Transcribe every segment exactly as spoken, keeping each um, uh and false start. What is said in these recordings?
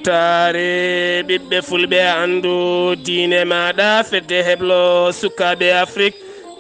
Taare ɓiɓɓe fulɓe, anndu diine maaɗa, fedde heblo sukaaɓe Afrik.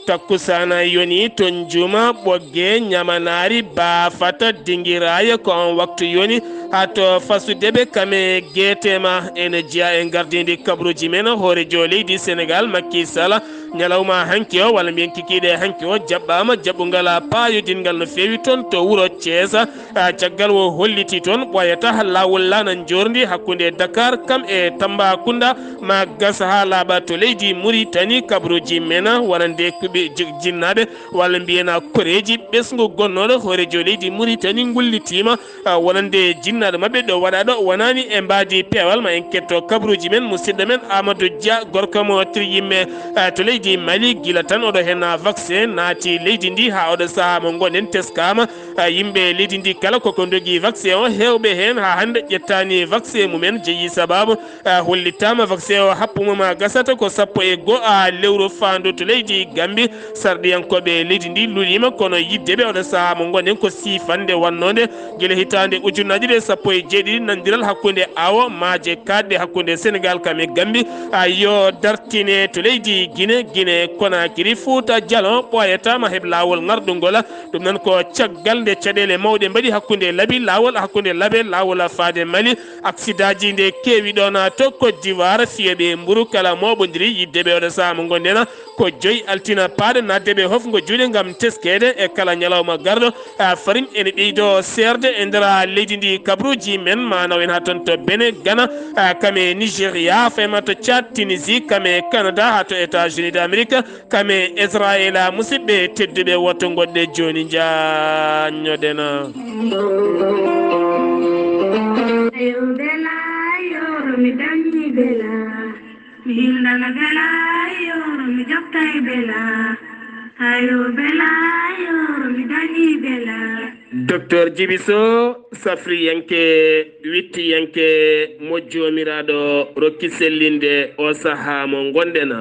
Takkusaana yoni ton juma, ɓogge ñamanaari, baafata, dingiraaye, ko on waktu yoni. Haa to fasude ɓe kame geete ma, ene jeya e gardindi kabruuji men. Hooreejo leydi Senegaal, Makki Sala, ñalawma hanki o, walla mbiyen kikiiɗe hanki o, jaɓɓaama jaɓɓungal paayodingal no feewi toon to wuro Ceesa. Ah, caggal o holliti toon ɓooyata laawol laana njoorndi hakkunde Dakar kam e Tambacounda, ma gas haa laaɓa to leydi Muritani. Kabruuji men wonande kuɓe ji-, jinnaaɓe, walla mbiyena koreeji ɓesngu gonnooɗo hooreejo leydi Muritani ngullitiima, ah, wonande jinnaaɗo maɓɓe ɗo waɗaaɗo wonaani e mbaadi peewal. Ma en ketto kabruuji men, musidɗo men Amadou Dia, gorko mo tiri yimme, ah, to leydi Mali, gila tan oɗo heen vaccin naati leydi ndi haa oɗo sahaa mo ngonɗen teskaama. Ah, yimɓe leydi ndi kala koko ndogi vaccin o, heewɓe heen haa hannde ƴettaani vaccin mumen. Jeyi sababu, ah, hollitaama vaccin o happu mum a gasata ko sappo e goo, ah, lewru faandu to leydi Gambi. Sarɗiyankooɓe leydi ndi luliima, kono yidde ɓe oɗo sahaa mo ngonɗen ko siifande wannode gila hitaande ujunnaji ɗiɗi e sappo e jeeɗiɗi, nandiral hakkunde awo maaje kaaɗɗe hakkunde Senegaal kam e Gambi, ah, yo dartine to leydi Gine, Gine Konakiri, Fuuta Jalon ɓooyataama heɓ laawol ŋarɗungol. Ɗum noon ko caggal nde caɗeele mawɗe mbaɗi hakkunde labi laawol, hakkunde laabe laawol faade Mali. Aksidaaji nde keewi ɗoon to Côte d'Ivoire, fiyooɓe mburu kala mooɓondiri yidde ɓe oɗo sahaa mo ngonɗen ko joyi altine paaɗo, naatde ɓe hofngo juuɗe ngam teskeede e kala ñalawma garɗo. Ah, fariñ ene ɓeydo seerde e nder leydi ndi. Kabruuji men ma nawen haa toon to Benin, Ghana, ah, kam e Nigeria, fayma to Tchad, Tunisie, kam e Canada, haa to États-Unis d'Amérique, kam e Israël. Musidɓe tedduɓe, woto ngoɗɗe jooni, njaññoɗen. Ayo bela, yoro mi dañi bela. Mi hindana bela, yoro mi jokkay bela. Ayo bela, yoro mi dañi bela. Docteur Djiby Sow, safriyanke, wittiyanke mo Joomiraaɗo rokki sellinde o sahaa mo ngonɗen.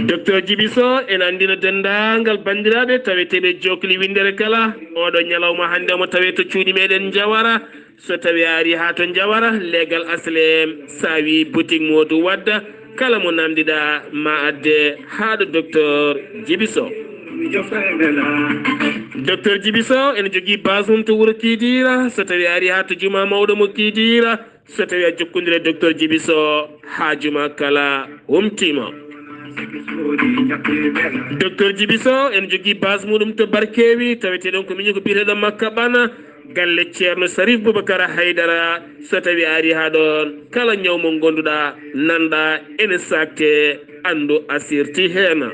Docteur Djiby Sow ene anndina denndaangal banndiraaɓe taweteeɓe jookli winndere kala, oɗo ñalawma hannde omo tawee to cuuɗi meɗen Njawara. So tawii a arii haa to Njawara, leegal H L M, so a wii boutique Modou Wadda, kala mo naamndiɗaa ma adde haa ɗo Docteur Djiby Sow. Docteur Djiby Sow ene jogii base mum to wuro Kidira. So tawii a arii haa to jumaa mawɗo mo Kidira, so tawii a jokkondire Docteur Djiby Sow, haaju ma kala humtiima. Docteur Djiby Sow ene jogii base muɗum to Barkewi, taweteɗon ko miñi ko biyeteɗo Makka Ɓana, galle Ceerno Sarif Boubacar Haydara. So tawii a arii haa ɗoon, kala ñaw mo ngonnduɗaa, nanɗaa ene saakte, anndu a sirti heen.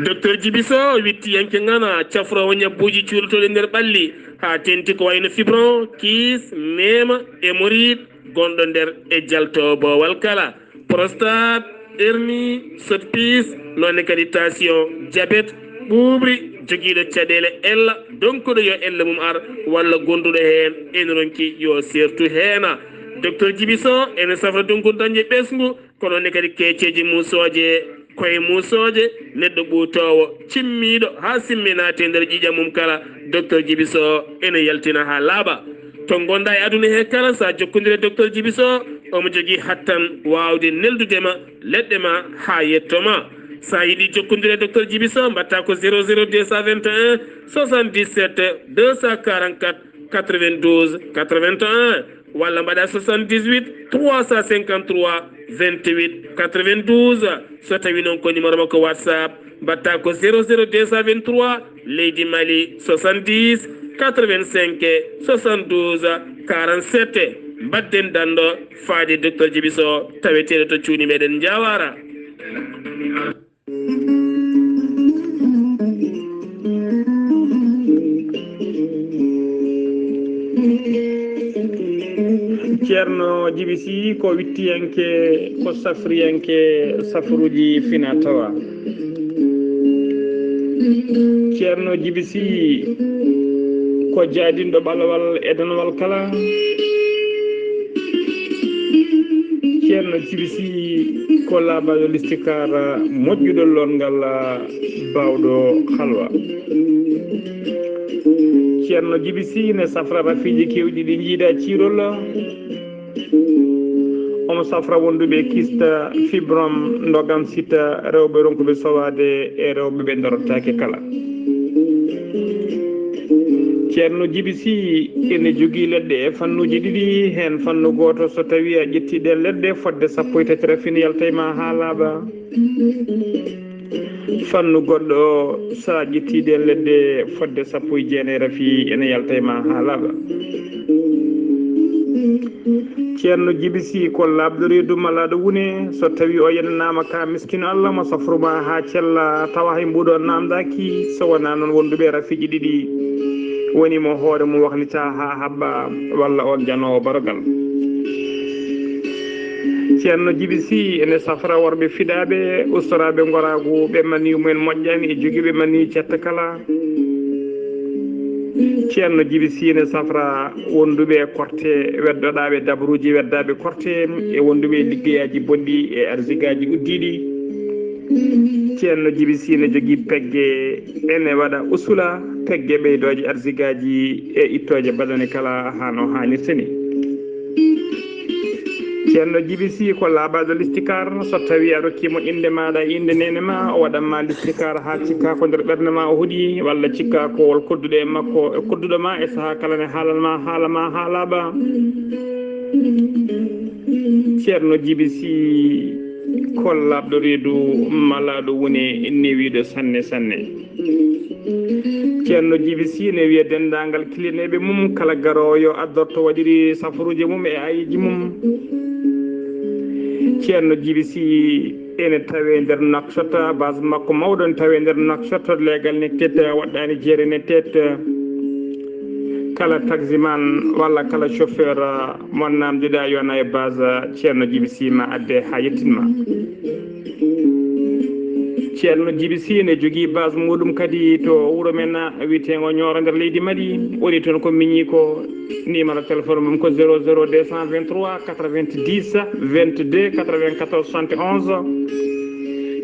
Docteur Djiby Sow, wittiyanke ŋana, cafroowo ñabbuuji cuuɗotooɗi nder ɓalli, haa teeŋti ko wayno fibron, kiis, neema, hémorroïde, gonɗo nder e jalto boowal kala, prostate, hernie, sot piis, noon ne kadi tension, diabète, ɓuuɓri, jogiiɗo caɗeele ella, donkuɗo yo ella mum ar, walla gonduɗo heen ene ronki yo seertu heena. Docteur Djiby Sow ene safra donkude dañde ɓesngu, ko noon ne kadi keeceeje muusooje, koye muusooje, neɗɗo ɓuutoowo, cimmiiɗo haa simmi naati e nder ƴiiƴam mum kala, Docteur Djiby Sow ene yaltina haa laaɓa. To ngonɗaa e aduna he kala, so a jokkondire Docteur Djiby Sow, omo jogii hattan waawde neldude ma leɗɗe ma haa yetto ma. So a yiɗi jokkondire Docteur Djiby Sow, mbaɗtaa ko zéro zéro deux cent vingt et un soixante-dix-sept deux cent quarante-quatre quatre-vingt-douze quatre-vingt-un, walla mbaɗa soixante-dix-huit trois cent cinquante-trois vingt-huit quatre-vingt-douze. So tawii noon ko numéro makko WhatsApp, mbaɗtaa ko zéro zéro deux cent vingt-trois, leydi Mali, soixante-dix quatre-vingt-cinq soixante-douze quarante-sept. Mbaɗden danndo faade Docteur Djiby Sow, taweteeɗo to cuuɗi meɗen Njawara. Ceerno Djiby Sy ko wittiyanke, ko safriyanke, safruuji fina tawa. Ceerno Djiby Sy ko jaadinɗo ɓalawal e danawal kala. Ceerno Djiby Sy ko laabaɗo listikaara, moƴƴuɗo lorngal, baawɗo halwa. Ceerno Jibi Sy ne safra rafiiji keewɗi ɗi njiida ciirol. Omo safra wonduɓe kista, fibrom, ndogam sita, rewɓe ronkuɓe sowaade e rewɓe ɓe darotaake kala. Ceerno Jibi Sy ene jogii leɗɗe e fannuuji ɗiɗi, heen fannu gooto, so tawii a ƴettii ɗeen leɗɗe, fodde sappo e tati rafin yalta e ma haa laaɓa. Fannu goɗɗo, so a ƴettii ɗeen leɗɗe, fodde sappo e jeenayi rafi ene yalta e ma haa laaɓa. Ceerno Jibi Sy ko laaɓɗo reedu malaaɗo wune, so tawii o yenanaama ka miskino Allah mo safru ma haa cella, tawa hay mbuuɗo naamndaaki, so wonaa noon wonduɓe rafiiji ɗiɗi woni mo hoore mum waklita haa haɓɓa, walla on janoowo barogal. Ceerno Jibi Sy ene safra worɓe fiɗaaɓe, ustoraaɓe ngoraagu, ɓe maniyu mumen moƴƴaani e jogiiɓe maniyu cetta kala. Ceerno Jibi Sy ene safra wonduɓe e korte, weddoɗaaɓe dabruuji, weddaaɓe korte, e wonduɓe e liggeyaaji bonɗi e arsigaaji uddiiɗi. Ceerno Jibi Sy ene jogii pegge, ene waɗa usula, pegge ɓeydooje arsigaaji e ittooje baɗane kala haa no haanirta ni. Ceerno Jibi Sy ko laaɓaaɗo listikaar, so tawii a rokkii mo innde maaɗa, innde neene ma, o waɗan ma listikaar haa cikkaa ko nder ɓernde ma o hoɗi, walla cikkaa ko wol kodduɗo e makko, e kodduɗo ma e sahaa kala ne haalan ma haala ma haa laaɓa. Ceerno Jibi Sy ko laaɓɗo reedu malaaɗo wune newiiɗo sanne sanne. Ceerno Jibi Sy ne wiya denndaangal kilineeɓe mum, kala garoowo yo addorto waɗiri safaruuji mum e ayeeji mum. Ceerno Jibi Sy ene tawee nder Nouakchott, base makko mawɗo ne tawee nder Nouakchott, leegal ne teta waɗɗaani jeere ne teta. Kala taximan walla kala chauffeur mo naamnduɗaa yo nawe base Ceerno Jibi Sy ma adde haa yettin ma. Ceerno Jibi Sy ne jogii base muɗum kadi to wuro men wiyeteengo Ñooro nder leydi Mali. Woni toon ko miñi ko numéro téléphone mum ko zéro zéro deux cent vingt-trois quatre-vingt-dix vingt-deux quatre-vingt-quatorze soixante et onze.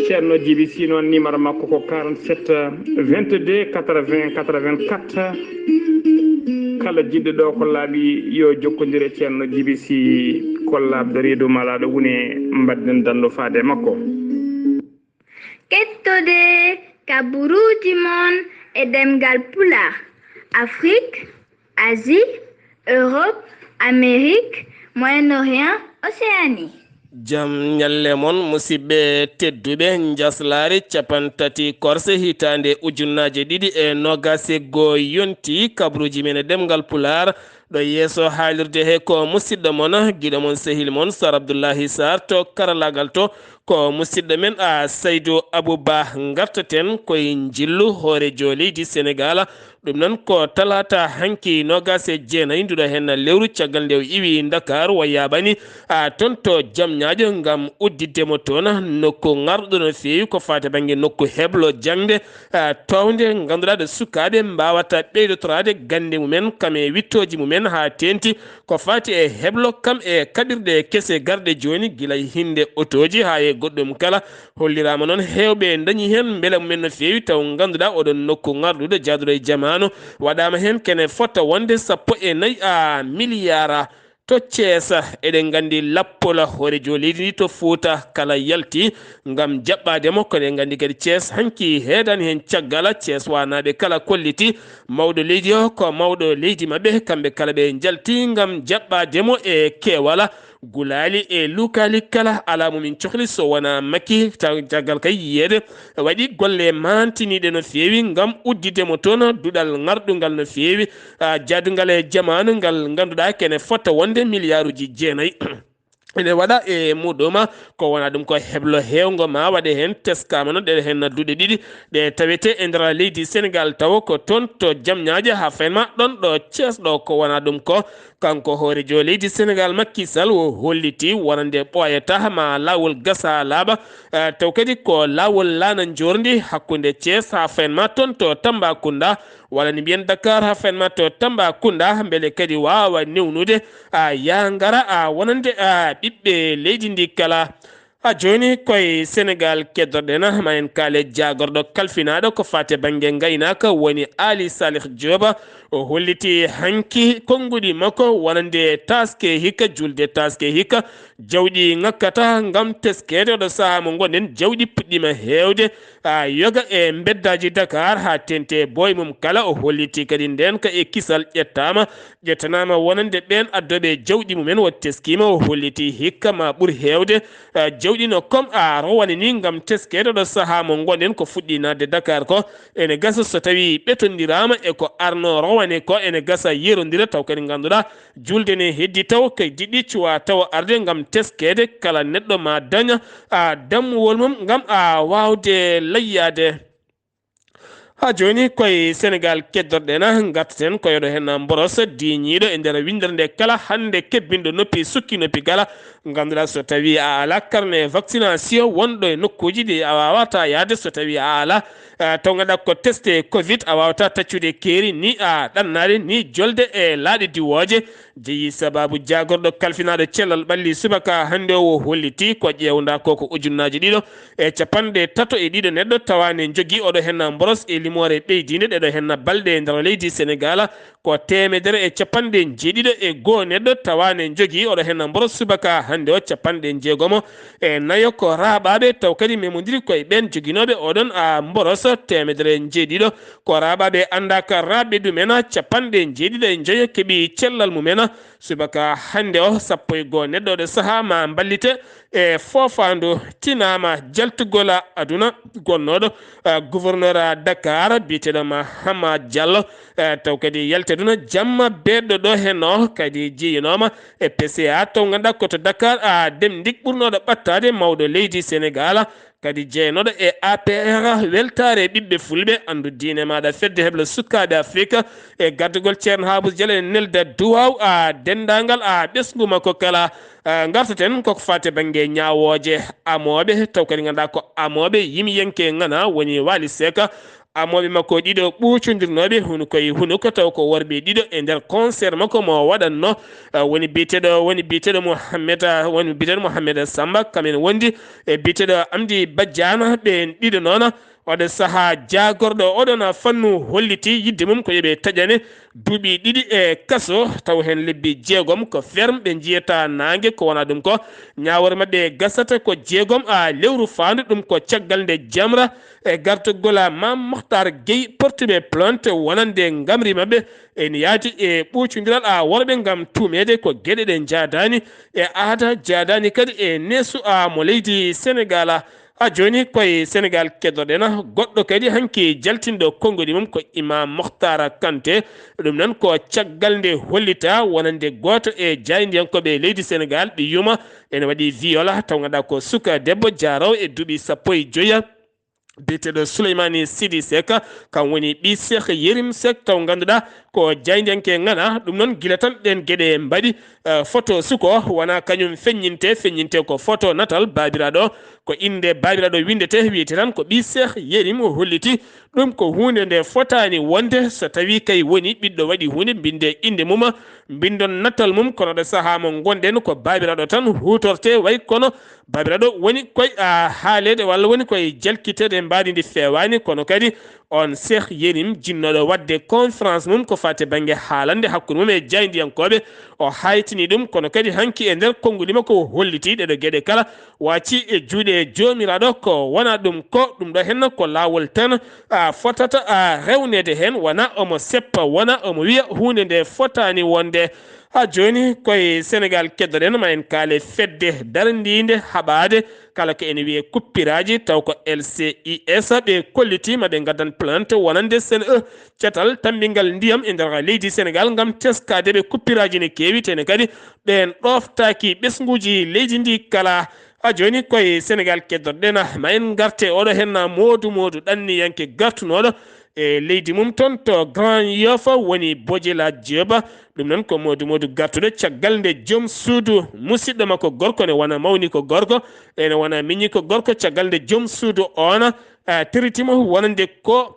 Ceerno Jibi Sy noon numéro makko ko quarante-sept vingt-deux quatre-vingts quatre-vingt-quatre. Kala jiɗɗo ɗo ko laaɓi yo jokkondir e Ceerno Jibi Sy, ko laaɓɗo reedu malaaɗo wune, mbaɗden danndo faade e makko. Kettode kaburuuji mon e ɗemngal Pulaar, Afrik, Asie, Europe, Amérique, Moyen-Orient, Océanie. Jam ñalle mon, musidɓe tedduɓe. Njaslaare capantati korse hitaande ujunnaaje ɗiɗi e noogaas e goo yonti. Kabruuji men e ɗemngal Pulaar, ɗo yeeso haalirde he ko musidɗo mon, giɗo mon, sehil mon, Sar Abdullahi Sar to karalaagal to. Ko musidɗo men, a, Saydu Abu Ba. Ngartaten koye njillu hooreejo leydi Senegaal. Ɗum noon ko talaata hanki noogaas e jeenayi nduɗo heen lewru, caggal nde o iwi Ndakaaru, o yaaɓani, a, toon to Jamñaajo ngam udditde mo toon nokku ŋarɗo no feewi ko faati bannge nokku heblo jaŋde, a, toownde, ngannduɗaa ɗo sukaaɓe mbaawata ɓeydotoraade gannde mumen, kam e wiɗtooji mumen haa teeŋti ko faati e heblo, kam e kaɓirɗe kese garɗe jooni, gila e hinnde otooji haa e goɗɗum kala. Holliraama noon heewɓe ndañi heen mbela mumen no feewi, taw ngannduɗaa oɗon nokku ŋarɗuɗo jaaduɗo e jamaanu, waɗaama heen kene fota wonde sappo e nayi a miliyaara. To Cees, eɗen nganndi lappola hooreejo leydi ndi to Fuuta kala yalti ngam jaɓɓaade mo, kono eɗen nganndi kadi Cees hanki heedani heen caggal. Cees waanaaɓe kala kolliti mawɗo leydi o ko mawɗo leydi maɓɓe, kamɓe kala ɓe njalti ngam jaɓɓaade mo e keewal. Gulaali e lukaali kala alaa mo min cohli so wonaa Makki. Taw caggal kay yiyeede waɗi golle maantiniiɗe no feewi ngam udditde mo toon duɗal ŋarɗungal no feewi, a, jaadungal e jamaanu ngal ngannduɗaa kene fota wonde miliyaaruuji jeenayi. Ene waɗa e muɗum ko wonaa ɗum ko heblo heewngo ma waɗe heen, teskaama noon ɗe heen duɗe ɗiɗi ɗe tawete e nder leydi Senegaal, tawa ko toon to Jamñaaje haa fayma ɗoon ɗo Cees ɗo. Ko wonaa ɗum ko kanko hooreejo leydi Senegaal, Makki Sal, o holliti wonande ɓooyata ma laawol gasa laaɓa, eh, taw kadi ko laawol laana njoorndi hakkunde Cees haa fayma toon to Tambacounda, walla ni mbiyen Dakar haa fayma to Tambacounda, mbele kadi waawa newnude, a, yaa ngara, a, wonande, a, ɓiɓɓe leydi ndi kala. Ha jooni koye Senegaal keddoɗen, ma en kaale jaagorɗo kalfinaaɗo ko faati e bannge ngaynaaka woni Aali Saalih Joob. O holliti hanki konnguɗi makko wonande taaske hikka, julde taaske hikka, jawɗi ŋakkata ngam teskeede. Oɗo sahaa mo ngonɗen, jawɗi puɗɗiima heewde, a, yoga e mbeddaaji Dakar haa teeŋti e boy mum kala. O holliti kadi ndeen ka e kisal ƴettaama, ƴettanaama wonande ɓeen addooɓe jawɗi mumen o teskiima. O holliti hikka ma ɓur heewde, a, jawɗi no kom a rowane ni ngam teskeede. Oɗo sahaa mo ngonɗen ko fuɗɗi naatde Dakar ko, ene gasa so tawii ɓetondiraama e ko arno rowane ko, ene gasa yerondira taw kadi ngannduɗaa julde ne heddi taw kay diɗɗi cuwa tawa arde ngam teskeede kala neɗɗo ma daña, a, dammuwol mum ngam a waawde layyaade. Ha jooni koye Senegaal keddoɗen, ngartaten koye ɗo heen mboros diiñiiɗo e nder winndere nde kala hannde kebbinɗo noppi sukki noppi gala. Ngannduɗaa so tawii a alaa carnet vaccination wonɗo e nokkuuji ɗi a waawataa yahde, so tawii a alaa, a, taw ngannduɗaa ko testé covid, a waawataa taccude keeri ni a ɗannaade ni jolde e laaɗe diwooje. Jeyi sabaabu jaagorɗo kalfinaaɗo cellal ɓalli subaka hannde o, o holliti ko ƴeewnda ko ko ujunnaaji ɗiɗo e capanɗe tato e ɗiɗo neɗɗo tawaani njogii oɗo heen mboros e limoore ɓeydiinde ɗeɗo heen balɗe e nder leydi Senegaal. Ko teemedere e capanɗe njeeɗiɗo e goo neɗɗo tawaani njogii oɗo heen mboros subaka hannde o, capanɗe njeegomo e nayo ko raaɓaaɓe taw kadi memondiri koye ɓeen joginooɓe oɗon a mboros. Teemedere e njeeɗiɗo ko raaɓaaɓe anndaaka raaɓɓe ɗumen, capanɗe njeeɗiɗo e njoyo keɓi cellal mumen. Subaka hannde o, sappo e goo neɗɗo oɗo sahaa ma mballite e foofaandu tinaama jaltugol aduna gonnooɗo, a, gouverneur a Dakar biyeteeɗo Mahama Diallo, a, taw kadi yalti aduna jamma beeɗɗo ɗo heen o kadi jeyinooma e P C A taw ngannduɗaa ko to Dakar, a, Dem Dikk ɓurnooɗo ɓattaade mawɗo leydi Senegaal. Kadi jeynooɗo e A P R, weltaare ɓiɓɓe fulɓe, anndu diine maaɗa, fedde heblo sukaaɓe Afrika e gardugol Ceerno Haabus Jal e nelda duwaaw a denndaangal a ɓesngu makko kala. A, ngartaten koko faati bannge ñaawooje amooɓe, taw kadi ngannduɗaa ko amooɓe yimiyanke ŋana woni Waali Seek. Amooɓe makko ɗiɗo ɓuucondirnooɓe hunuko e hunuko, taw ko worɓe ɗiɗo e nder concert makko mo waɗatno, a, woni biyeteeɗo, woni biyeteeɗo Mohammed, a, woni biyeteeɗo Mohammed Samba, kamen wondi e biyeteeɗo Amdi Badiane. Ɓeen ɗiɗo noon, oɗo sahaa jaagorɗo oɗon fannu holliti yiɗde mum ko yo ɓe taƴane duuɓi ɗiɗi e kaso, taw heen lebbi jeegom ko ferme, ɓe njiyata naange, ko wonaa ɗum ko ñaawoore maɓɓe gasata ko jeegom a lewru faandu, ɗum ko caggal nde Jamra e gartugol a Maam Mokhtar Gueye portuɓe plainte wonande ngamri maɓɓe ene yaadi e ɓuucondiral a worɓe ngam tuumeede ko geɗe ɗe njaadaani e aada, njaadaani kadi e neesu a mo leydi Senegaal. Ha jooni koye Senegaal keddoɗen goɗɗo kadi hanki jaltinɗo konngudi mum ko Imam Mokhtar Kanté. Ɗum noon ko caggal nde hollita wonande gooto e jaayndiyankooɓe leydi Senegaal ɓe yuma ene waɗi viol, taw ngannduɗaa ko suka debbo jaaroowo e duuɓi sappo e joya, biyeteeɗo Souleymane Sidi Seck, kam woni ɓii Cheikh Yérim Seck, taw ngannduɗaa ko jaayndiyanke ŋana. Ɗum noon, gila tan ɗeen geɗe mbaɗi, eh, photo suko wonaa kañum feññinte, feññinte ko photo natal baabiraaɗo. Ko innde baabiraaɗo winndete, wiyete tan ko ɓii Cheikh Yérim, o holliti ɗum ko huunde nde fotaani wonde. So tawii kay woni ɓiɗɗo waɗi huunde, mbinde innde mum, mbindon natal mum, kono ɗo sahaa mo ngonɗen ko baabiraaɗo tan huutorte, way kono baabiraaɗo woni koye, a, haaleede walla woni koye jalkiteede mbaadi ndi feewaani, kono kadi on Cheikh Yérim jinnooɗo waɗde conférence mum ko faati bannge haalande hakkunde mum e jaayndiyankooɓe, o haytini ɗum, kono kadi hanki e nder konngudi makko o holliti ɗeɗo geɗe kala, waaci e juuɗe Joomiraaɗo ko wona ɗum ko, ɗum ɗo henna ko laawol tan, a, fotata, a, rewneede heen, wona omo seppa, wona omo wiya huunde nde fotaani wonde. Ha jooni koye Senegaal keddoɗen, ma en kaale fedde daraniinde haɓaade kala ko ene wiyee kuppiraaji, taw ko L C I S ɓe kollitiima ɓe ngaddan plainte wonande C N E, catal tammbingal ndiyam e nder leydi Senegaal, ngam teskaade ɓe kuppiraaji ne keewi, tene kadi ɓeen ɗooftaaki ɓesnguuji leydi ndi kala. Ha jooni koye Senegaal keddoɗen, ma en ngarte oɗo henna moodu moodu ɗanniyanke gartunooɗo e leydi mum toon to Grand Yoff woni Bojela Diop. Ɗum noon ko moodu moodu gartuɗo caggal nde joom suudu musiɗɗo makko gorko ne wona mawni ko gorko, ene wona miñi ko gorko, caggal nde joom suudu oona, a, territimo wonande ko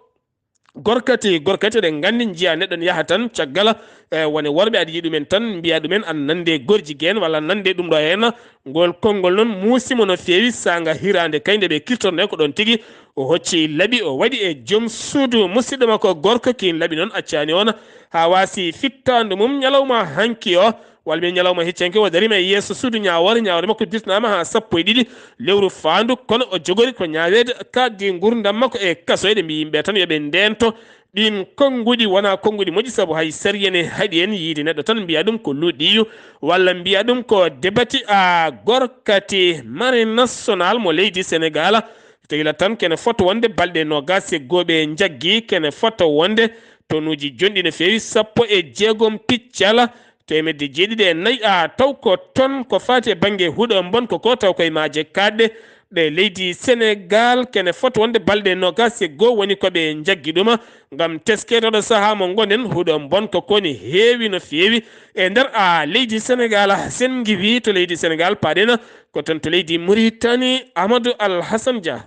Gorkati, gorkati, eɗen nganndi, njiya neɗɗo ne yaha tan caggal, e wone worɓe, aɗa yiya ɗumen tan, mbiya ɗumen, an nande gorji geen walla nande ɗum ɗo heen. Ngol konngol noon muusimo no feewi, saanga hiraande kay nde ɓe kirtornoo ko ɗoon tigi. O hocci laɓi, o waɗi e joom suudu musidɗo makko gorko, kiin laɓi noon accaani on haa waasi fittaandu mum ñalawma hanki o. Walla mbiyen ñalawma hecci hanki o darima e yeeso suudu ñaawoore, ñaawoore makko dirtinaama haa sappo e ɗiɗi lewru faandu, kono o jogori ko ñaaweede kaɗdi nguurndam makko e kaso. Eɗen mbiyi yimɓe tan yo ɓe ndeento ɗiin konnguɗi, wonaa konnguɗi moƴƴi, sabu hay sariya ne haɗi en yiyde neɗɗo tan mbiya ɗum ko luuɗiiyu walla mbiya ɗum ko debati a gorkati. Marée nationale mo leydi Senegaal, tigi la tan kene fota wonde balɗe noogaas e goo ɓe njaggi, kene fota wonde tonuuji jonɗi no feewi, sappo e jeegom piccal teemedde jeeɗiɗi e nayi, a taw ko toon ko faati e bannge huɗo mbonko ko, taw koye maaje kaaɗɗe ɗe leydi Senegaal, kene fota wonde balɗe noogaas e goo woni ko ɓe njaggi ɗum. Ngam teskeede oɗo sahaa mo ngonɗen, huɗo mbonko ko ne heewi no feewi e nder a leydi Senegaal. Sen ngiwi to leydi Senegaal, paaɗen ko toon to leydi Muritani, Amadou Alhassan Dia.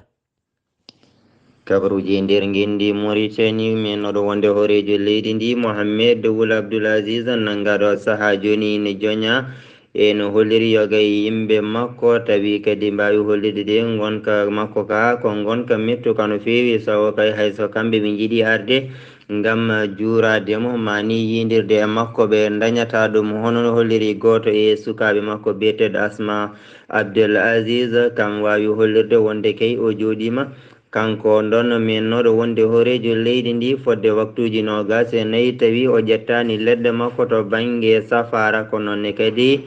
Kabaruuji e nder ngenndi Moritani, men oɗo wonde hooreejo leydi ndi, Mohamed Wul Abdul Aziz, nanngaɗo sahaa jooni ne joña. E no holliri yoga e yimɓe makko, tawi kadi mbaawi hollirde de ngonka makko ka ko ngonka mettuka no feewi, sawo kay hay so kamɓe ɓe njiɗi arde ngam juuraade mo, ma ni yiindirde e makko, ɓe ndañata ɗum. Hono no holliri gooto e sukaaɓe makko biyeteeɗo Asma Abdel Aziz, kam waawi hollirde wonde kay o jooɗiima. Kanko ndonno mennooɗo wonde hooreejo leydi ndi fodde waktuuji noogaas e nayi, tawi o ƴettaani leɗɗe makko to bannge safaara, ko noon ne kadi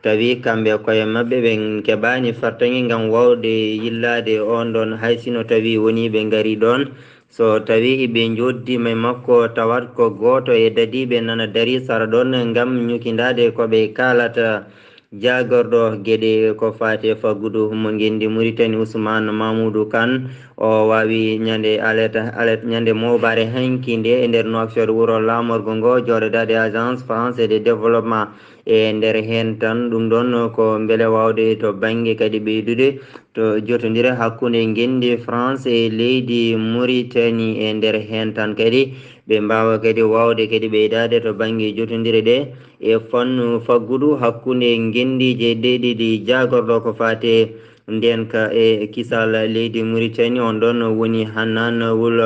tawi kamɓe koye maɓɓe ɓe keɓaani fartaŋŋe ngam waawde yillaade oon ɗoon, hay sino tawi wonii ɓe ngarii ɗoon. So tawi ɓe njooɗdiima e makko, tawat ko gooto e dadiiɓe nana darii sara ɗoon ngam ñukindaade ko ɓe kaalata. Jaagorɗo geɗe ko faati e faggudu mo ngenndi Muritani, Ousmane Mamoudou Kane, o waawi ñande aleta, alet, ñande moobaare hanki nde e nder Nouakchott, wuro laamorgo ngo, jooɗodaade Agence Française de Développement. E nder heen tan, ɗum ɗoon ko mbele waawde to bannge kadi ɓeydude to jotondire hakkunde ngenndi France e leydi Muritani. E nder heen tan kadi, ɓe mbaawa kadi waawde kadi ɓeydaade to bannge jotondire ɗe e fannu faggudu hakkunde ngenndiije ɗe ɗiɗi. Jaagorɗo ko faati e ndeenka e kisal leydi Muritani, on ɗoon woni Hanaan Wul,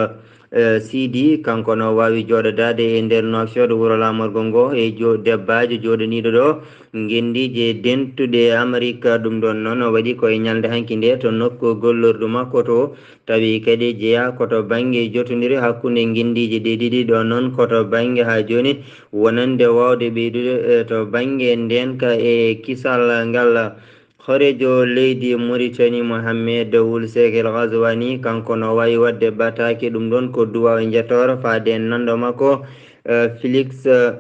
eh, Sidi. Kanko no waawi jooɗodaade e nder Nouakchott, wuro laamorgo ngo, e jo-, debbaajo jooɗaniiɗo ɗo ngenndiije dentuɗe Amerik. Ɗum ɗoon noon waɗi ko e ñalnde hanki nde to nokku gollordu makko to, tawi kadi jeyaa ko to bannge jotondire hakkunde ngenndiije ɗe ɗiɗi. Ɗo noon ko to bannge haa jooni wonande waawde ɓeydude, eh, to bannge ndeenka e kisal ngal. Hooreejo leydi Muritani, Mohamed Wul Seek El Ghazouani, kanko no waawi waɗde ɓataake. Ɗum ɗoon ko duwaaw e njettoor faade e nanndo makko, eh, Félix, eh,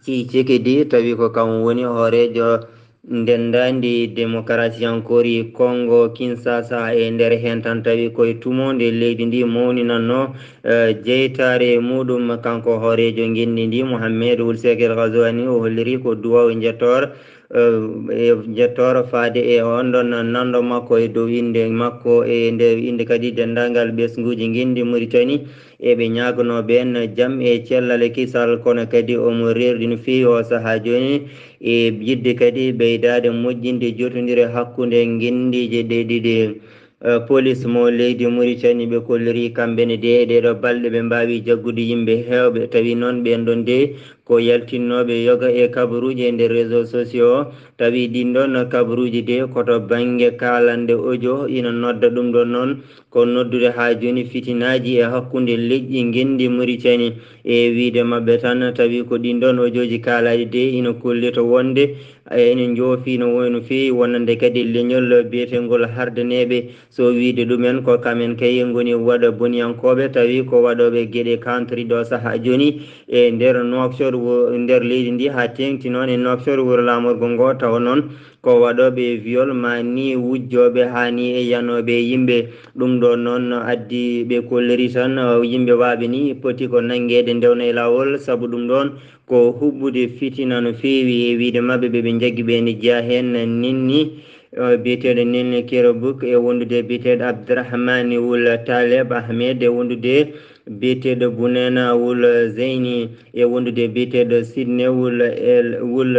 Tshisekedi, tawi ko kam woni hooreejo ndenndaandi demokarasiyankoori Kongo Kinshasa. E nder heen tan, tawi koye tumoonde leydi ndi mawninannoo, eh, jeytaare muɗum. Kanko hooreejo ngenndi ndi, Mohamed Wul Seek El Ghazouani, o holliri ko duwaaw e njettoor, eh, e njettoor faade e on ɗon nanndo makko e dow innde makko, e nde innde kadi denndaangal ɓesnguuji ngenndi Muritani. E ɓe ñaaganoo ɓeen jam e cellal e kisal, kono kadi omo reerɗi no feewi o sahaa jooni, e yiɗde kadi ɓeydaade moƴƴinde jotondire hakkunde ngenndiije ɗe ɗiɗi. Eh, polis mo leydi Muritani ɓe kolliri kamɓe ne de e ɗeeɗoo balɗe ɓe mbaawi jaggude yimɓe heewɓe, tawi noon ɓeen ɗoon de ko yaltinnooɓe yoga e kabaruuji e nder réseaux sociaux, tawi ɗiin ɗoon kabaruuji de ko to bannge kaalande audio ina nodda. Ɗum ɗoon noon ko noddude haa jooni fitinaaji e hakkunde leƴƴi ngenndi Muritani. E wiyde maɓɓe tan, tawi ko ɗiin ɗoon audiooji kaalaaɗi de ina kollita wonde, e, ina njoofi no wo-, no feewi wonande kadi leñol biyeteengol Hardaneeɓe. So wiyde ɗumen ko kamen kay ngoni waɗa boniyankooɓe, tawi ko waɗooɓe geɗe country ɗo sahaa jooni e nder Nouakchott, wo-, nder leydi ndi, haa teeŋti noon e Nouakchott, wuro laamorgo ngo, tawa noon ko waɗooɓe viol, ma ni wujjooɓe haa ni e yanooɓe yimɓe. Ɗum ɗoon noon addi ɓe kolliri tan, uh, yimɓe waaɓe ni poti ko nanngeede ndewna e laawol, sabu ɗum ɗoon ko huɓɓude fitina no feewi. E wiyde maɓɓe, ɓe ɓe njaggi ɓe ne jeyaa heen Ninni, uh, biyeteeɗo Ninni Kirabuk, e wondude biyeteeɗo Abdourahmane Wul Taleb Ahmed, e wondude biyeteeɗo Bunena wul Zeyni e wondude biyeteeɗo Sidne wul El wul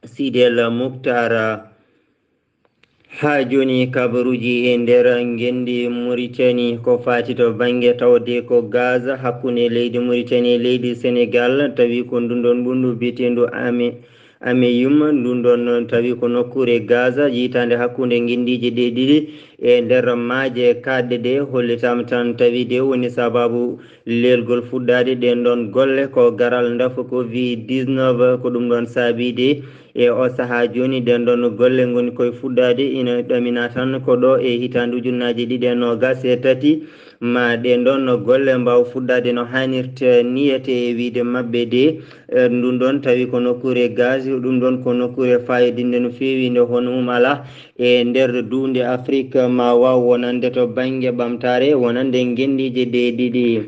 Sidel Muktar. Haa jooni kabaruuji e nder ngenndi Muritani ko faati to bannge tawde ko gaz hakkunde leydi Muritani e leydi Senegal, tawi ko ndun ɗon ɓunndu biyeteendu Ame Ameyum. Ndun ɗon tawi ko nokkuure gaz yiytaande hakkunde ngenndiije ɗe ɗiɗi e nder maaje kaaɗɗe ɗe, hollitaama tan tawi nde woni sabaabu leelgol fuɗɗaade ɗen ɗon golle. Ko garal ndafu covid dix-neuf ko ɗum ɗon saabiide. E o sahaa jooni, ɗen ɗon golle ngoni koye fuɗɗaade, ina ɗamina tan ko ɗo e hitaande ujunnaaji ɗiɗi e noogas e tati, ma ɗen ɗon golle mbaawa fuɗɗaade no haanirta niyete e wiyde maɓɓe de. E, ndun ɗon tawi ko nokkuure gaz, ɗum ɗon ko nokkuure faayidinnde no feewi, nde hono mum alaa e nder duunde Afrik, ma waaw wonande to bannge ɓamtaare, wonande ngenndiije ɗe ɗiɗi.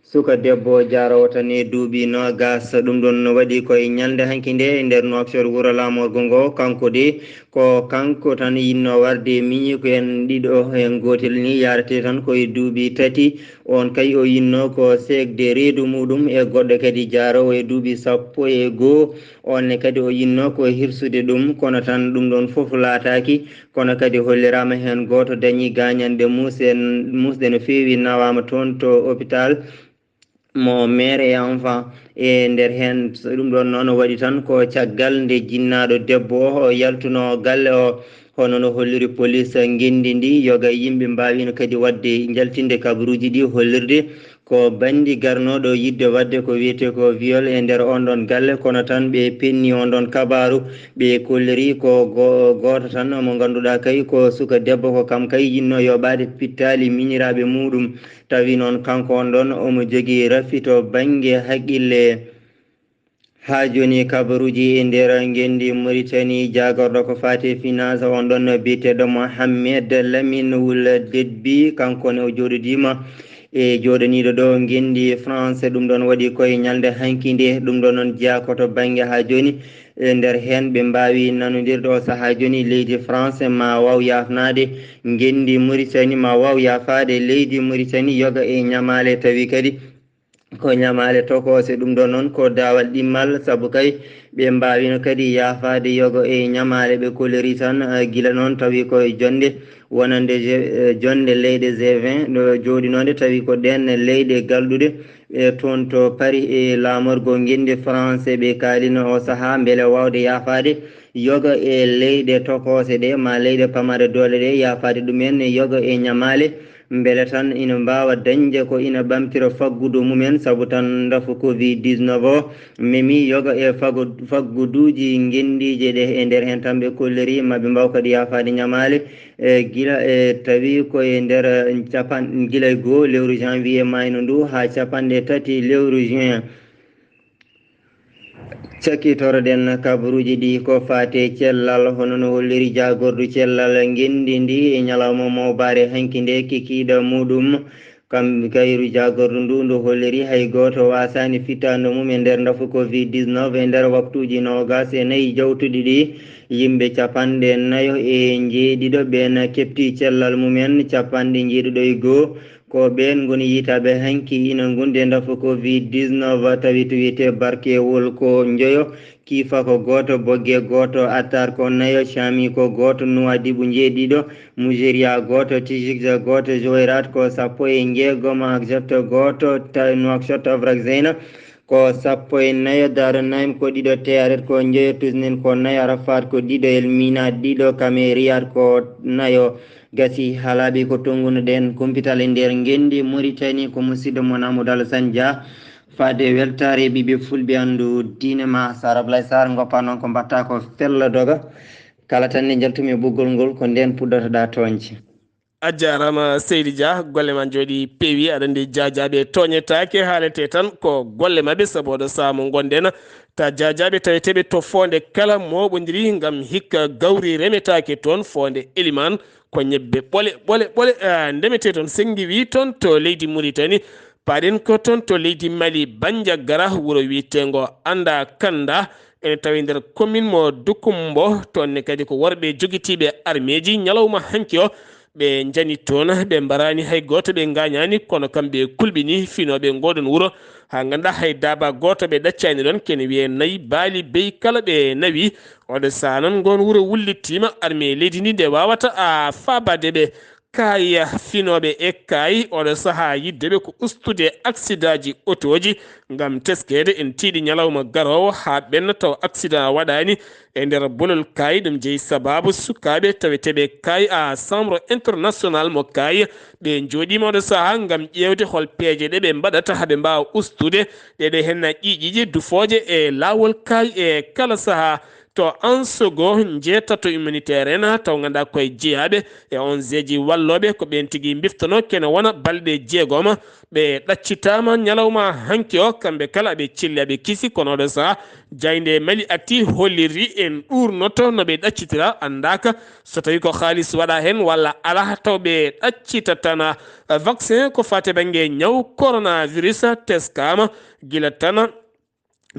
Suka debbo jaaroowo tan e duuɓi noogas, ɗum ɗon waɗi koye ñalnde hanki nde e nder Nouakchott, wuro laamorgo ngo. Kanko de, ko kanko tan yinnoo warde miñiiko en ɗiɗo, heen gootel ni yaarete tan koye duuɓi tati. On kay o yinnoo ko seekde reedu muuɗum e goɗɗo kadi jaaroowo e duuɓi sappo e goo. On ne kadi o yinnoo ko hirsude ɗum, kono tan ɗum ɗon fof laataaki. Kono kadi holliraama heen gooto dañii gaañanɗe muusɗe, muusɗe no feewi, nawaama toon to hôpital mo mère et enfant. E nder heen, so ɗum ɗoon noon waɗi tan ko caggal nde jinnaaɗo debbo o, o yaltunoo galle o, hono no holliri police ngenndi ndi, yoga yimɓe mbaawiino kadi waɗde, njaltinde kabaruuji ɗi, hollirde ko banndi garnooɗo yiɗde waɗde ko wiyetee ko viol e nder oon ɗoon galle, kono tan ɓe penni oon ɗoon kabaaru, ɓe kolliri ko go-, gooto tan mo ngannduɗaa kay ko suka debbo, ko kam kay yinnoo yoɓaade pittaali miñiraaɓe muuɗum. Tawi noon kanko on ɗoon omo jogii rafi to bannge haqqille. Haa jooni kabaruuji e nder ngenndi Muritani, jaagorɗo ko faati e finance on ɗoon biyeteeɗo Mohamed Lamine Wul Debbi, kanko ne o jooɗodiima e jooɗaniiɗo ɗo ngenndi France. Ɗum ɗoon waɗi koye ñalnde hanki nde. Ɗum ɗoon noon jeyaa ko to bannge haa jooni. E nder heen ɓe mbaawi nanondirde o sahaa jooni leydi France ma waaw yaafnaade ngenndi Muritani, ma waaw yaafaade leydi Muritani yoga e ñamaale, tawi kadi ko ñamaale tokoose. Ɗum ɗo noon ko daawal ɗimmal, sabu kay ɓe mbaawino kadi yaafaade yogo e ñamaale ɓe kolori tan, eh, gila noon tawi ko e jonnde wonande G-, eh, jonnde leyɗe G vingt ɗo jooɗinoonde, tawi ko ɗeen leyɗe galɗuɗe, eh, toon to Paris e laamorgo ngenndi France ɓe kaalino o sahaa mbele waawde yaafaade yogo e leyɗe tokoose ɗe ma leyɗe pamare doole ɗe, yaafaade ɗumen yogo e ñamaale. Mbele tan ina mbaawa dañde ko ina ɓamtira faggudu mumen, sabu tan ndafu covid dix-neuf o memi yoga e fago-, fagguduuji ngenndiije ɗe. E nder heen tan ɓe kolliri ma ɓe mbaaw kadi yaafaade ñamaale, e gila e tawi ko e nder capan-, gila e goo lewru janvier maayno ndu haa capanɗe tati lewru juin. Cakkitoroɗen kabaruuji ɗi ko faati e cellal, hono no holliri jaagordu cellal ngenndi ndi e ñalawma mawbaare hanki nde, kikiiɗe muuɗum, kam kayru jaagordu ndu, ndu holliri hay gooto waasaani fittaandu mum e nder ndafu covid dix-neuf e nder waktuuji noogas e nayi jawtuɗi ɗi. Yimɓe capanɗe nayo e njeeɗiɗo ɓeen keɓti cellal mumen, capanɗe njeeɗiɗo e goo ko ɓeen ngoni yiytaaɓe hanki ina ngonndi e ndafu covid dix-neuf, tawi to wiyetee Barkeewol ko njoyo, Kiifa ko gooto, Bogge gooto, Attar ko nayo, Caami ko gooto, Nuwaadibu njeeɗiɗo, Mujeriya gooto, Tijikja gooto, Jowerat ko sappo e njeego, Mahakjat gooto, Ta-, Nuwakshot, Afrak Zeyna ko sappo e nayo, Daaru Naim ko ɗiɗo, Teyaret ko njoyo, Tusnin ko nayo, Arafat ko ɗiɗo, Elmina ɗiɗo, Kameriyat ko nayo. Gasi haalaaɓe ko tonnguno ɗeen kumpital e nder ngenndi Muritani, ko musidɗo mon Amadou Alassane Dia. Faade weltaare ɓiɓɓe fulɓe anndu diine ma, Sara Ablaye Sarr, ngoppa noon ko mbatta ko fella doga. Kala tan nde njaltumi e ɓoggol ngol, ko ndeen puɗɗotoɗaa tooñde. A jaaraama, Seydi Dia, golle ma njooɗi peewi. Aɗa anndi jaajaaɓe tooñetaake, haalete tan ko golle maɓɓe, sabu oɗo sahaa mo ngonɗen, ta jaajaaɓe taweteeɓe to foonde kala mooɓondiri, ngam hikka gawri remetaake toon, foonde Elimaan ko ñebbe ɓole, ɓole, ɓole, ah, ndemetee toon. Senngi wi toon to leydi Muritani, paaɗen ko toon to leydi Mali, Bandiagara, wuro wiyeteengo Anda Kanda, ene tawi nder commune mo Dukumbo. Toon ne kadi ko worɓe jogitiiɓe armeeji. Ñalawma hanki o, Ɓe njani toon, ɓe mbaraani hay gooto, ɓe ngaañaani, kono kam ɓe kulɓini finooɓe ngooɗon wuro, haa ngannda hay daaba gooto ɓe ɗaccaani ɗoon, kene wiyee nayi, baali, beyi kala ɓe nawi. Oɗo sahaa noon, ngoon wuro wullitiima, armée leydi ndi nde waawata a faabaade ɓe. Kaaya finooɓe e kaayi, oɗo sahaa yiɗde ɓe ko ustude aksidaaji otooji, ngam teskeede en tiiɗi ñalawma garoowo haa ɓenna taw aksidaa waɗaani. E nder bolol kaayi, ɗum jeyi sabaabu sukaaɓe taweteeɓe kaayi a Chambre International mo kaayi, ɓe njooɗiima oɗo sahaa ngam ƴeewde hol peeje ɗe ɓe mbaɗata haa ɓe mbaawa ustude ɗeɗe henna ƴiiƴiiji dufooje e laawol kaayi e kala sahaa. To Ansogo, njeetato humanitaire en, taw nganndaa koye jeyaaɓe e O N G ji wallooɓe, ko ɓeen tigi mbiftonoo kene wona balɗe jeegoma. Ɓe ɗaccitaama ñalawma hanki o, kamɓe kala aɓe celli, aɓe kisi, kono oɗo sahaa, jaaynde Mali Actu holliri en ɗuurnoto no ɓe ɗaccitira, anndaaka so tawi ko haalis waɗa heen walla alaa, taw ɓe ɗaccita tan. Vaccin ko faati bannge ñaw coronavirus teskaama gila tan,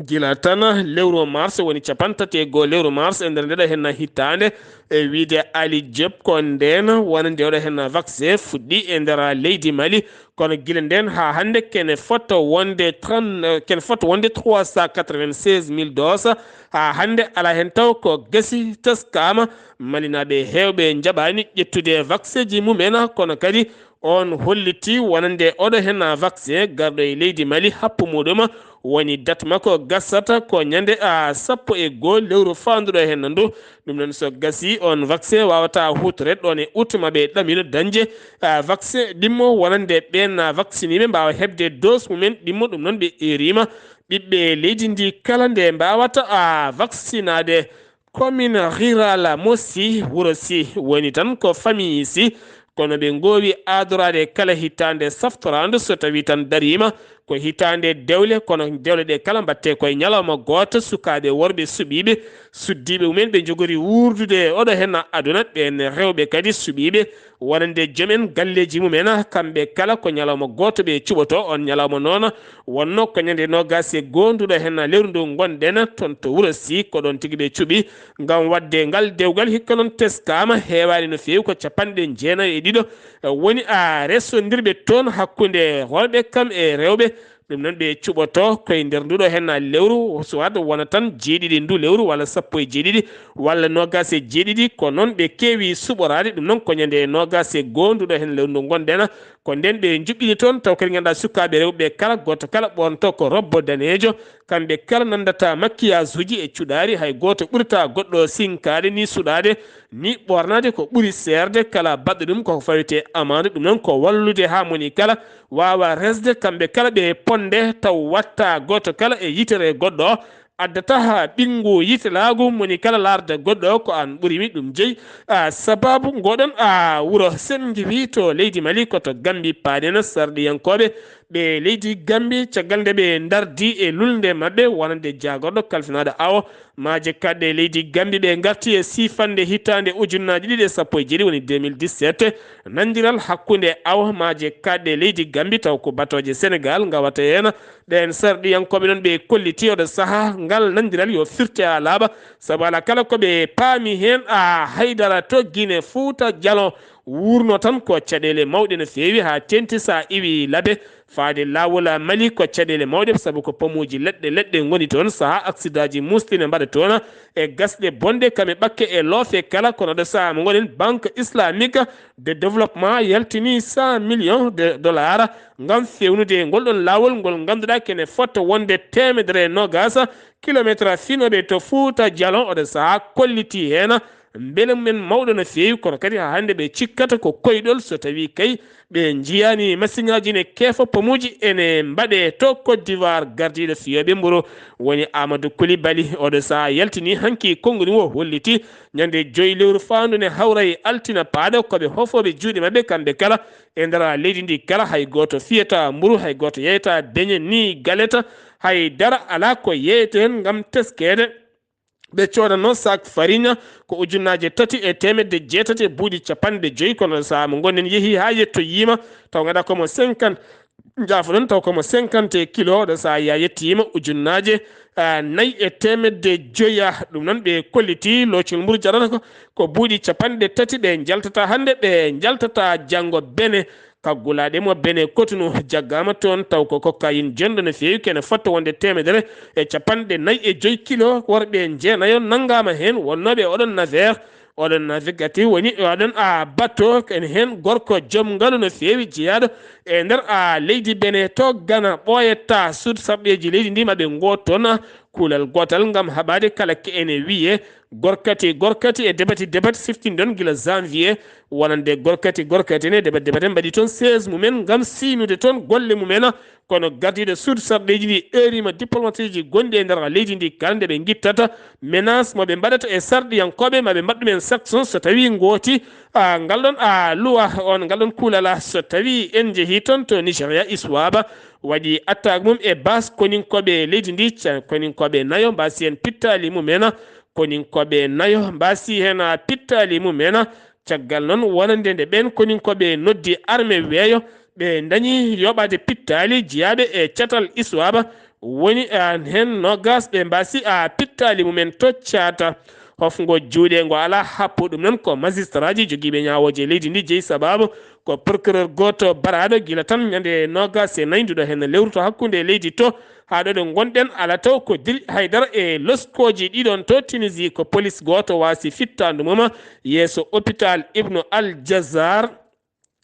gila tan lewru mars, woni cappanɗe tati e goo lewru mars e nder ndeɗo heen hitaande. E wiyde Ali Diop, ko ndeen wonande oɗo heen vaccin fuɗɗi e nder leydi Mali, kono gila ndeen haa hannde kene fota wonde trente, kene fota wonde trois cent quatre-vingt-seize mille doses. Haa hannde alaa heen taw ko gasi, teskaama. Malinaaɓe heewɓe njaɓaani ƴettude vaccin ji mum en, kono kadi on holliti wonande oɗo heen vaccin garɗo e leydi Mali, happu muɗum woni date makko gasata ko ñande a sappo e goo lewru faanduɗo heen ndu. Ɗum noon, so gasi, on vaccin waawata huutoreede ɗoon e août, ma ɓe ɗamino dañde, a, vaccin ɗimmo wonande ɓeen vacciniiɓe mbaawa heɓde dose mum en ɗimmo. Ɗum noon, ɓe eeriima ɓiɓɓe leydi ndi kala nde mbaawata a vaccinaade. Commune rurale mo Sy, wuro Sy woni tan ko famille Sy, kono ɓe ngoowi aadoraade kala hitaande saftoraande so tawi tan dariima ko hitaande dewle, kono dewle ɗe kala mbaɗte koye ñalawma gooto, sukaaɓe worɓe suɓiiɓe, suddiiɓe mumen ɓe njogori wuurdude oɗo heen aduna, ɓeen rewɓe kadi suɓiiɓe, wonande joom en galleeji mumen, kamɓe kala ko ñalawma gooto ɓe cuɓoto. On ñalawma noon wonno ko ñande noogaas e goo nduɗo heen lewru ndu ngonɗen toon to wuro Sy, ko ɗoon tigi ɓe cuɓi ngam waɗde ngal dewgal. Hikka noon teskaama, heewaani no feewi, ko capanɗe jeenayi e ɗiɗo woni a resondirɓe toon hakkunde worɓe kam e rewɓe. Ɗum noon, ɓe cuɓoto koye nder nduɗo heen lewru, soit wona tan jeeɗiɗi ndu lewru walla sappo e jeeɗiɗi walla noogaas e jeeɗiɗi, ko noon ɓe keewi suɓoraade. Ɗum noon ko ñande noogaas e goo nduɗo heen lewru ndu ngonɗen, ko ndeen ɓe njuɓɓini toon, taw kadi ngannduɗaa sukaaɓe rewɓe kala, gooto kala ɓornoto ko robbo daneejo, kamɓe kala nanndata makkiyaajuuji e cuɗaari, hay gooto ɓurata goɗɗo sinkaade ni suɗaade ni ɓornaade ko ɓuri seerde, kala baɗɗo ɗum koko fawetee amande. Ɗum noon ko wallude haa moni kala waawa resde, kamɓe kala ɓe ponde taw watta gooto kala e yitere goɗɗo o, addata haa ɓinngu yitelaagu moni kala laarda goɗɗo o ko aan ɓuri mi. Ɗum jeyi a sabaabu ngoɗon a wuro Senngiwi to leydi Mali, ko to Gambi paaɗen sarɗiyankooɓe ɓe leydi Gambi, caggal nde ɓe ndardi e lulnde maɓɓe wonande jaagorɗo kalfinaaɗo awo maaje kaɗɗe leydi Gambi, ɓe ngarti e siifannde hitaande ujunnaaji ɗiɗi e sappo e jeeɗiɗi, woni deux mille dix-sept, nanndiral hakkunde awo maaje kaɗɗe leydi Gambi, taw ko batooje Senegaal ngawata heen. Ɓeen sarɗiyankooɓe noon ɓe kolliti oɗo sahaa ngal nanndiral yo firte haa laaɓa, sabu alaa kala ko ɓe paami heen a haydara to Gine Fuuta Jalon wuurno tan ko caɗeele mawɗe no feewi haa teeŋti so a iwi Labe faade laawol Mali ko caɗeele mawɗe, sabu ko pomuuji leɗɗe leɗɗe ngoni toon, sahaa aksidaaji muusɗi ne mbaɗa toon e gasɗe bonɗe kam e ɓakke e loofe kala. Kono ɗo sahaa mo ngoɗen, Banque Islamique de Développement yaltini cent millions de dollars ngam fewnude ngol ɗon laawol ngol ngannduɗaa kene fota wonde teemedere e noogaas kilometre finooɓe to Fuuta Jalon. Oɗo sahaa kolliti heen mbele mumen mawɗo no feewi, kono kadi haa hannde ɓe cikkata ko koyɗol so tawii kay ɓe njiyaani masiŋaaji ne keefa, pomuuji ene mbaɗe to Côte d'Ivoire. Gardiiɗo fiyooɓe mburu woni Amadou Coulibaly, oɗo sahaa yaltini hanki konngol o, holliti ñande joyi lewru faandu ne hawra e altine paaɗo ko ɓe hofooɓe juuɗe maɓɓe kamɓe kala e nder leydi ndi kala, hay gooto fiyata mburu, hay gooto yeyta beñe ni galeta, hay dara alaa ko yeeyete heen ngam teskeede. Ɓe coodanno sac farine ko ujunnaaje tati e teemedde jeetati e buuɗi capanɗe joyi, kono sahaa mo ngonɗen yehii haa yettoyiima, taw ngannduɗaa ko mo cinquante Njaafo ɗon taw komo cinquante kilo, ɗo so a yettiima ujunnaaje, ah, nayi e teemedde joya. Ɗum noon ɓe kolliti loocol mburu jarata ko, ko buuɗi capanɗe tati ɓe njaltata hannde, ɓe njaltata janngo Bene. Kaggulaaɗe mo Bene Kotunu jaggaama toon taw ko cocaïne jonɗo no feewi kene fotta wonde teemedere e capanɗe nayi e joyi kilo. Worɓe njeenayo nanngaama heen wonnooɓe oɗon navire. Oɗon navigateur woni oɗon a bato ene heen gorko joom ngalu no feewi jeyaaɗo e nder a leydi Bene to Gana ɓooyata suud sarɗeeji leydi ndi maɓe ngoo toon kuulal gootal ngam haɓaade kala ke ene wiyee gorkati gorkati e debati debati siftinɗon gila janvier wonande gorkati gorkati ne debati debati mbaɗi toon seize mumen ngam siynude toon golle mumen. Kono gardiiɗo suudu sarɗeeji ndi eeriima diplomateeji gonɗi e nder leydi ndi kala nde ɓe ngittata menace mo ɓe mbaɗata e sarɗiyankooɓe ma ɓe mbaɗ ɗumen sanction so tawii ngooti, ah, ngal ɗon, ah, luwa on ngal ɗon kuulala so tawii en njehii toon to Nigéria, ISWAP waɗi attaque mum e base koninkooɓe leydi ndi, ca-, koninkooɓe nayo mbaasi heen pittaali mumen, koninkooɓe nayo mbaasi heen, ah, pittaali mumen. Caggal noon, wonande nde ɓeen koninkooɓe noddi arme weeyo, ɓe ndañi yoɓaade pittaali jeyaaɓe e catal ISWAP, woni, ah, heen noogaas ɓe mbaasi, ah, pittaali mumen to caata. Hofngo juuɗe ngo alaa happu, ɗum noon ko magistraaji jogiiɓe ñaawooje leydi ndi jeyi sabaabu ko procureur gooto baraaɗo gila tan ñande noogaas e nayi nduɗo heen lewru to hakkunde leydi to, haa ɗo ɗo ngonɗen, alaa taw ko diri haydara e loskooji ɗiɗon to Tunisie, ko polis gooto waasi fittaandu mum yeeso hôpital Ibnu Al Jazar.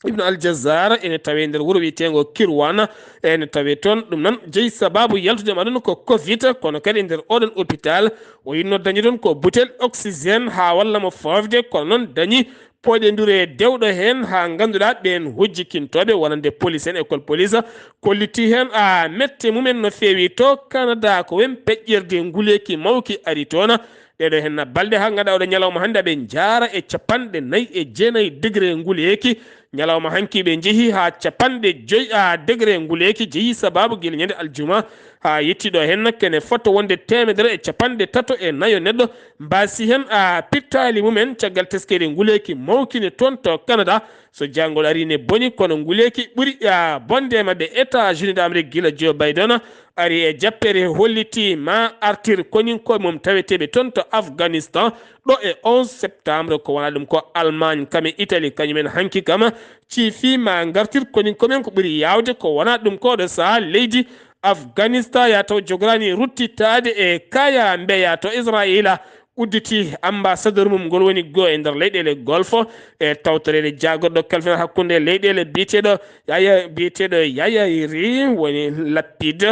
Ibnu Al Jazar ene tawee nder wuro wiyeteengo Kirwana, ene tawee toon. Ɗum noon jeyi sabaabu yaltude ma ɗon ko covid, kono kadi e nder oɗon hôpital o yiɗno dañi toon ko butel oxygène haa walla mo foofde, kono noon dañi pooɗe ndure dewɗo heen haa ngannduɗaa ɓeen hujjikintooɓe wonande police en, école police, kolliti heen a mette mumen no feewi to Canada ko wen peƴƴirde nguleeki mawki ari toon. Ɗeɗo heen na balɗe haa ngannduɗaa oɗo ñalawma hannde aɓe njaara e capanɗe nayi e jeenayi degré nguleeki. Ñalawma hanki ɓe njehi haa capanɗe joyi a degré nguleeki jeyi sabaabu gila ñande aljuma haa yettiɗo heen kene fotta wonde teemedere e capanɗe tato e nayo neɗɗo mbaasi heen a pittaali mumen caggal teskere nguleeki mawkine toon to Canada. So jangol ari ne boni, kono nguleeki ɓuri, ah, bonde e maɓɓe. États-Unis d'Amérique gila Joe Biden ari e jappere holliti ma artir koninkooɓe mum taweteeɓe toon to Afghanistan ɗo e onze septembre. Ko wona ɗum ko Allemagne kam e Italie, kañumen hanki kam ciifi ma ngartir koninkooɓe men ko ɓuri yaawde. Ko wona ɗum ko ɗo saha leydi Afghanistan ya taw jogorani ruttitaade e kaya mbeya to Israila udditi ambassadeur mum ngol woni go e nder leyɗeele Golfo e tawtoreede jaagorɗo kalfina hakkunde leyɗeele biyeteeɗo Yaya, biyeteeɗo Yaya Ri woni Lapid.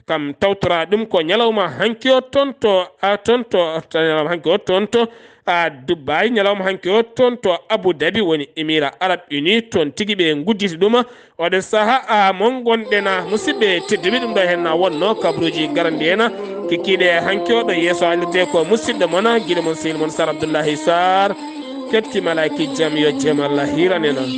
Kam tawtora ɗum ko ñalawma hanki o toon to, a, toon to, to ñalawma hanki o toon to, a, Dubai, ñalawma hanki o toon to Abu Dhabi woni Émirats Arabes Unis, toon tigi ɓe ngudditi ɗum. Oɗo saha a mo ngonɗen a musidɓe tedduɓe, ɗum ɗo hen na wonno kabruji garandi en kikiɗe hanki o ɗo yeeso haalirde ko musidɗo mon giɗo mon sehil mon Sar Abdoullahi Sar. Ketti malaki jam yo jam Allah hiran en on.